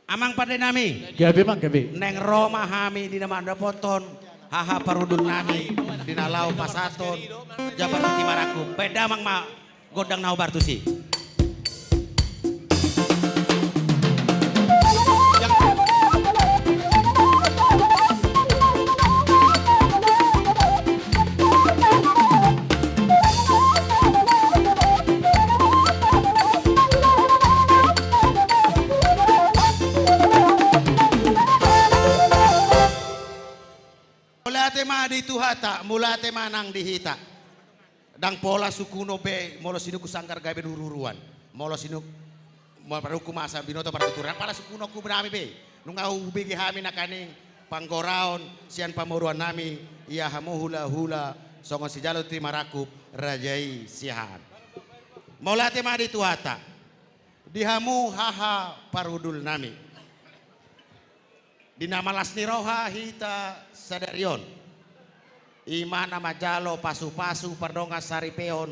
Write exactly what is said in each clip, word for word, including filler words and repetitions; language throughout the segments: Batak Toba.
Amang pande nami. Gabe, Amang, gabe. Naeng ro ma hami di na mandapothon haha parhundul nami di na laho pasahathon jambar titi marangkup. Baen damang ma gondang na hombar tusi. Mauliate ma di Tuhanta, mauliate ma nang di hita. Ndang pola sungkunon be, molo sinungkun sanggar gabe huruhuruan. Molo sinungkun, molo parungkun ma asa binoto partuturan, ndang pola sungkunonku be nami be. Nunga hubege hami nangkaning panggoraon sian pamoruon nami, ia hamu hulahula songon sijalo titi marangkup Raja i Siahaan. Mauliate ma di Tuhanta, di hamu haha parhundul nami. Di na malas ni roha hita sadari on, i ma na manjalo pasupasu pardongansaripeon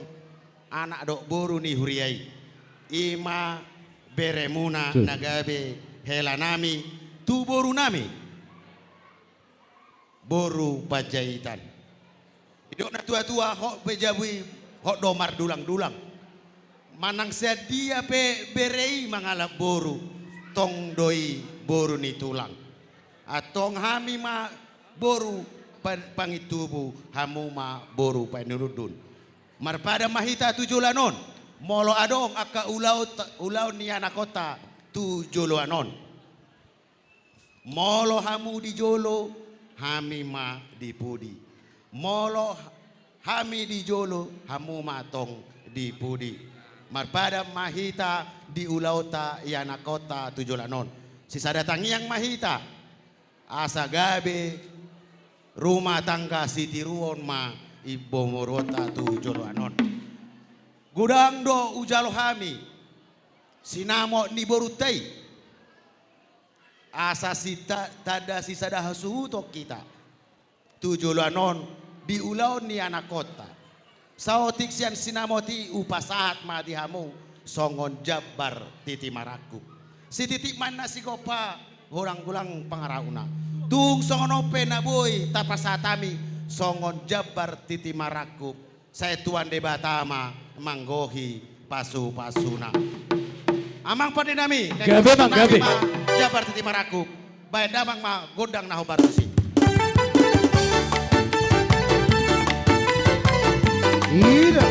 anak dohot boru ni huria i, i ma beremuna, hmm, na gabe helanami tu borunami, boru Panjaitan. Didok na tuatua, hot pe jabu i, hot do mardulangdulang. Manang sian dia pe bere i mangalap boru, tong do i boru ni tulang. Antong hami ma boru pa-, pangintubu, hamu ma boru panundun. Marpadan ma hita tu joloan on, molo adong angka ulaon, ulaon ni anakhonta tu joloan on. Molo hamu di jolo, hami ma di pudi. Molo hami di jolo, hamu ma tong di pudi. Marpadan ma hita di ulaonta i anakhonta tu joloan on. Sisada tangiang ma hita, asa gabe rumah tangga sitiruon ma i pamoruonta tu joloan on. Godang do hujalo hami sinamot ni borunta i. Asa sita-, tanda sisada hasuhuton hita tu joloan on di ulaon ni anakhonta. Saotik sian sinamot i hupasahat ma di hamu songon jambar titi marangkup. Sititi ma na sigompa, godang-godang pangarahutna. Tung songon on pe na boi tapasahat hami songon jambar titi marangkup. Sai Tuhan Debata ma manggohi pasupasuna. Amang pande nami, gabe, Amang, gabe. Jambar titi marangkup. Baen damang ma gondang na hombar tusi. Ida.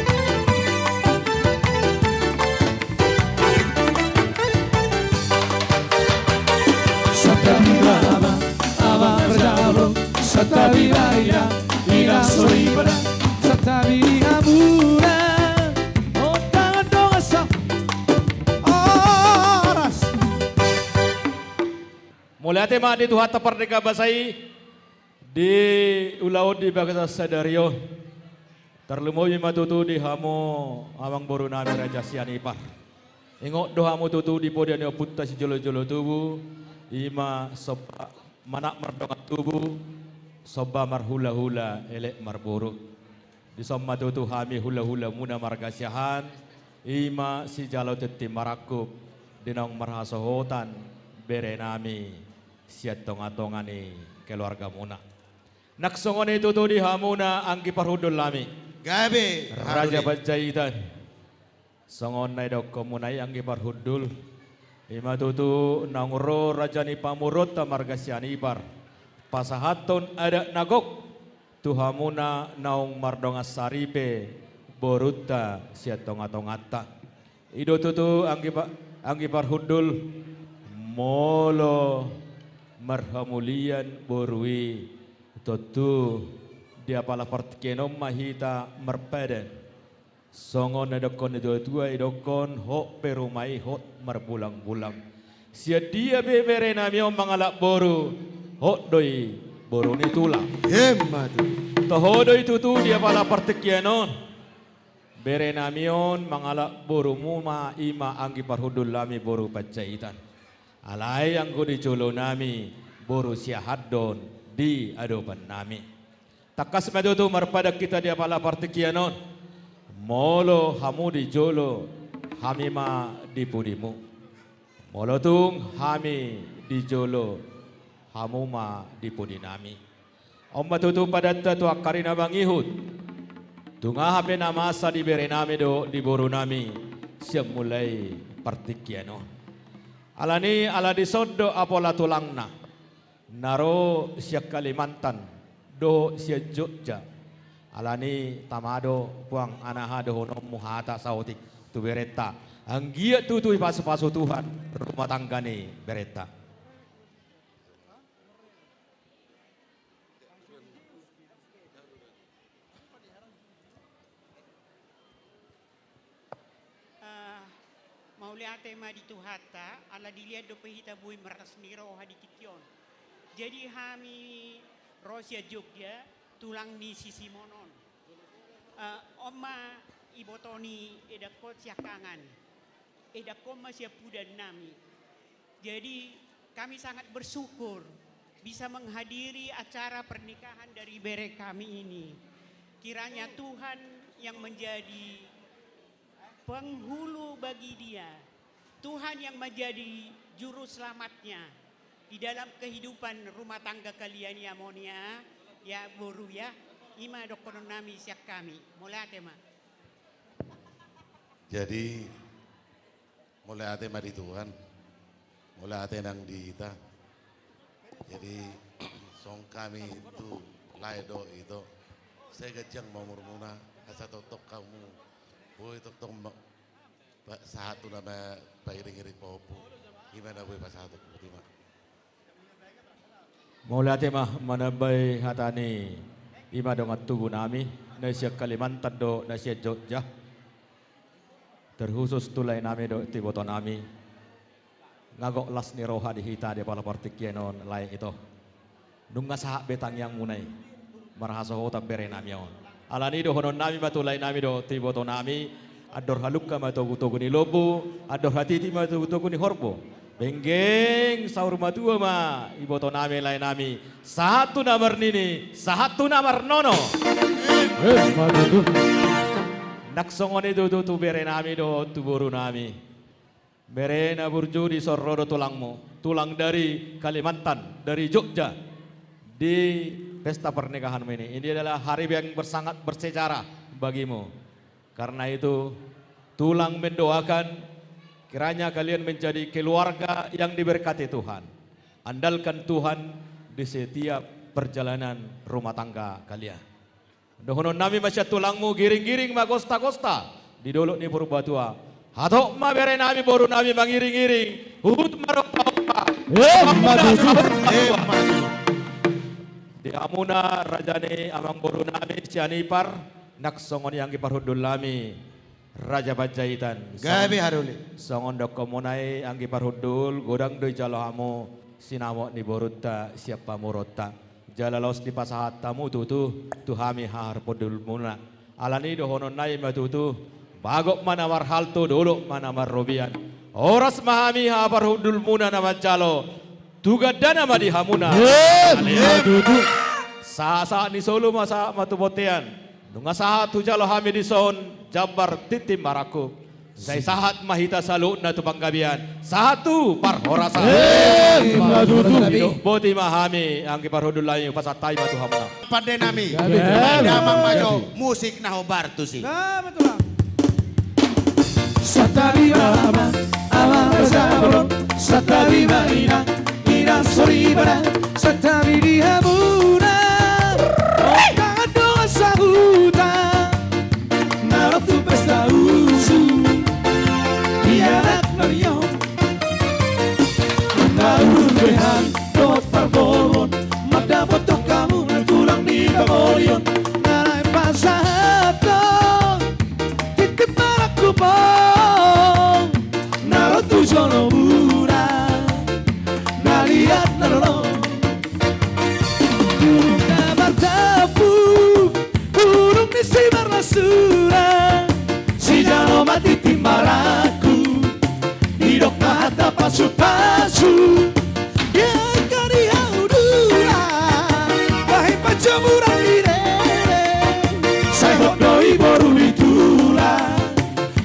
Santabi ma, Amang, Amang Raja Boru, santabi ma, Inang, Inang Soripada, santabi ma di hamuna, ondangan dongan sa-, horas. Mauliate ma di Tuhanta pardenggan basa i, di ulaon di bagasan sadari on. Tarlumobi ma tutu di hamu amangboru nami Raja Sianipar. Ingot do hamu tutu di poda ni ompunta sijolojolo tubu, i ma somba anak mardongan tubu, somba marhulahula elek marboru. Dison ma tutu hami hulahulamuna marga Siahaan, i ma sijalo titi marangkup, di naung marhasohotan bere nami sian tongatonga ni keluargamuna. Nang songon i tutu di hamuna anggi parhundul nami. Gabe, Raja Haruni. Panjaitan. Songon na nidokmuna i anggi parhundul, i ma tutu naung ro raja ni pamoruonta marga Sianipar pasahathon adat na gok tu hamuna naung mardongan saripe borunta sian tongatonganta. I do tutu anggi pa-, anggi parhundul, molo marhamulian boru i, tontu di apala partingkian on ma hita marpadan. Songon na nidokkon ni tuatua, didokkon hot pe ruma i hot marbulangbulang. Sian dia pe bere nami on mangalap boru, hot do i boru ni tulang. Emma tutu. Toho do i tutu di apala partingkian on. Bere nami on mangalap borumu ma, i ma anggi parhundul nami boru Panjaitan. Alai anggo di jolo nami boru Siahaan do on di adopan nami. Tangkas ma tutu marpadan hita di apala partingkian on. Molo hamu di jolo, hami ma di pudimu. Molo tung hami di jolo, hamu ma di pudi nami. On ma tutu padanta tu angka ari na mangihut. Tung aha pe na masa di bere nami dohot di boru nami sian mulai partingkian on. Alani ala dison do apala tulangna na ro sian Kalimantan dohot sian Jogja. Alani tama do puang anaha dohononmu hata saotik tu berenta. Anggiat tutu dipasupasu Tuhan rumah tangga ni berenta. Eh, mauliate ma di Tuhanta, ala dilehon dope hita boi marlas ni roha di tingki on. Jadi hami ro sian Jogja, tulang ni si Simon on. Eh, on ma iboto ni edangkon siangkangan. Edangkon ma sian pudian nami. Jadi, kami sangat bersyukur bisa menghadiri acara pernikahan dari bere kami ini. Kiranya Tuhan yang menjadi penghulu bagi dia, Tuhan yang menjadi juru selamatnya di dalam kehidupan rumah tangga kalian, ya, Mon, ya, ya, boru, ya. I ma dohonon nami sian hami. Mauliate ma. Jadi, mauliate ma di Tuhan. Mauliate nang di hita. Jadi, songon hami tu lae dohot ito, sai ganjang ma umurmuna, asa tongtong hamu boi tongtong ma-, pa-, sahat tu na ma-, pairingiring pahompu. I ma na boi pasahatonku, i ma. Mauliate ma, manambai hata ni i ma dongan tubu nami na sian Kalimantan dohot na sian Jogja. Terkhusus tu lae nami dohot tu iboto nami. Nga gok las ni roha di hita di apala partingkian on, lae ito. Nunga sahat be tangiangmuna i marhasohotan bere nami on. Alani dohonon nami ma tu lae nami dohot tu iboto nami, andor halumpang ma togutogu ni lombu, andor hatiti ma togutogu ni horbo. Benggeng saur matua ma iboto nami, lae nami, sahat tu na marnini, sahat tu na marnono. Emma tutu. Nang songon i tutu tu bere nami dohot tu boru nami. Bere na burju, dison ro do tulangmu, tulang dari Kalimantan, dari Jogja, di pesta pernikahanmu ini. Ini adalah hari yang bersangat bersejarah bagimu. Karena itu, tulang mendoakan kiranya kalian menjadi keluarga yang diberkati Tuhan. Andalkan Tuhan di setiap perjalanan rumah tangga kalian. Dohonon nami ma sian tulangmu, giringgiring ma gostagosta di dolok ni Purbatua. Hatop ma bere nami, boru nami mangiringiring, huhut ma rompaompa. Emma tutu. Emma tutu. Di hamuna raja ni amangboru nami Sianipar, nang songon i anggi parhundul nami Raja Panjaitan. Gabe haruling. Songon dohononmuna i anggi parhundul, godang do dijalo hamu sinamot ni borunta sian pamoruonta. Jala laos dipasahat hamu tutu tu hami haha parhundulmuna. Alani dohonon nami ma tutu, bagot ma na marhalto, dolok ma na marrobean. Horas ma hami haha parhundulmuna na manjalo. Tu gandana ma di hamuna. Emma tutu. Sahat-sahat ni solu ma sahat ma tu bontean. Nunga sahat hujalo hami dison jambar tintin marangkup. Sai sahat ma hita saluhutna tu panggabean. Sahat tu parhorasan. Emma tutu. Didok boti ma hami anggi parhundul nami, hupasahat hami ma tu hamuna. Pande nami. Gabe. Pande amang ma jo. Gabe. Musik na hombar tusi. Gabe tulang. Santabi ma amang, amang raja bolon. Santabi ma inang, inang soripada. Santabi di hamuna. Tangan dongan sahuta. Na ro tu pesta usu. Di anak na liat. Naung behan dohot parboruon. Mandapothon hamu na tulang ni pangolion. Na naeng pasahathon tintin marangkup on. Na ro tu jolomuna. Na liat na lolo. Dung na martampuk, unun ni simarlasuna, sijalo ma tintin marangkup, didok ma hata pasupasu, di angka ni hau tulang, bahen panjamuran ni rere, sai hot do i boru ni tulang.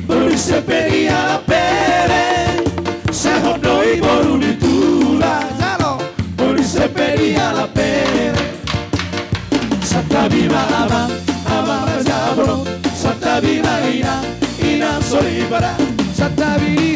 Boru ni sian pe ni anak bere, sai hot do Boru ni tulang, jalo. Boru ni semperi ala pere. Santabi ma amang, amang raja bolon. Santabi ma inang, inang soripada. Santabi